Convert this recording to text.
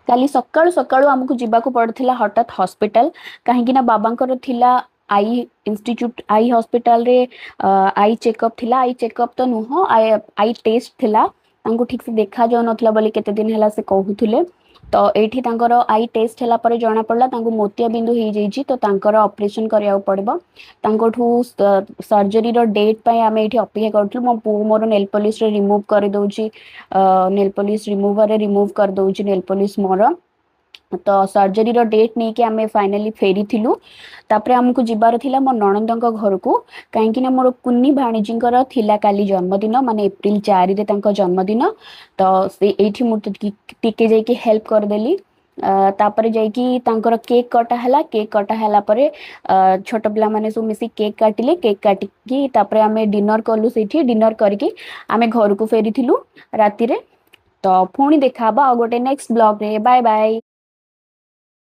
କାଲି ସକାଳୁ ସକାଳୁ ଆମକୁ ଯିବାକୁ ପଡ଼ିଥିଲା ହଠାତ୍ ହସ୍ପିଟାଲ, କାହିଁକି ନା ବାବାଙ୍କର ଥିଲା I institute, I ହସ୍ପିଟାଲରେ I checkup ଥିଲା। I checkup ତ ନୁହଁ, I test ଥିଲା। ତାଙ୍କୁ ଠିକ୍ ସେ ଦେଖା ଯାଉନଥିଲା ବୋଲି କେତେ ଦିନ ହେଲା ସେ କହୁଥିଲେ। ତ ଏଇଠି ତାଙ୍କର I test ହେଲା ପରେ ଜଣା ପଡ଼ିଲା ତାଙ୍କୁ ମୋତିଆ ବିନ୍ଦୁ ହେଇଯାଇଛି, ତ ତାଙ୍କର ଅପରେସନ କରିବାକୁ ପଡ଼ିବ। ତାଙ୍କଠୁ ସର୍ଜରୀର ଡେଟ୍ ପାଇଁ ଆମେ ଏଇଠି ଅପେକ୍ଷା କରୁଥିଲୁ। ମୋ ପୁଅ ମୋର ନେଲ୍ ପଲିସରେ ରିମୁଭ୍ କରିଦଉଛି, ନେଲ୍ ପଲିସ ରିମୁଭରରେ ରିମୁଭ୍ କରିଦଉଛି ନେଲ୍ ପଲିସ ମୋର। ତ ସର୍ଜରୀର ଡେଟ୍ ନେଇକି ଆମେ ଫାଇନାଲି ଫେରିଥିଲୁ। ତାପରେ ଆମକୁ ଯିବାର ଥିଲା ମୋ ନଣନ୍ଦଙ୍କ ଘରକୁ, କାହିଁକି ନା ମୋର କୁନି ଭାଣିଜୀଙ୍କର ଥିଲା କାଲି ଜନ୍ମଦିନ, ମାନେ ଏପ୍ରିଲ 4ରେ ତାଙ୍କ ଜନ୍ମଦିନ। ତ ସେ ଏଇଠି ମୁଁ ଟିକେ ଯାଇକି ହେଲ୍ପ କରିଦେଲି। ତାପରେ ଯାଇକି ତାଙ୍କର କେକ୍ କଟା ହେଲା। କେକ୍ କଟା ହେଲା ପରେ ଛୋଟ ପିଲାମାନେ ସବୁ ମିଶି କେକ୍ କାଟିଲେ। କେକ୍ କାଟିକି ତାପରେ ଆମେ ଡିନର କଲୁ ସେଇଠି। ଡିନର କରିକି ଆମେ ଘରକୁ ଫେରିଥିଲୁ ରାତିରେ। ତ ପୁଣି ଦେଖାହବ ଆଉ ଗୋଟେ ନେକ୍ସଟ ବ୍ଲଗରେ। Bye bye.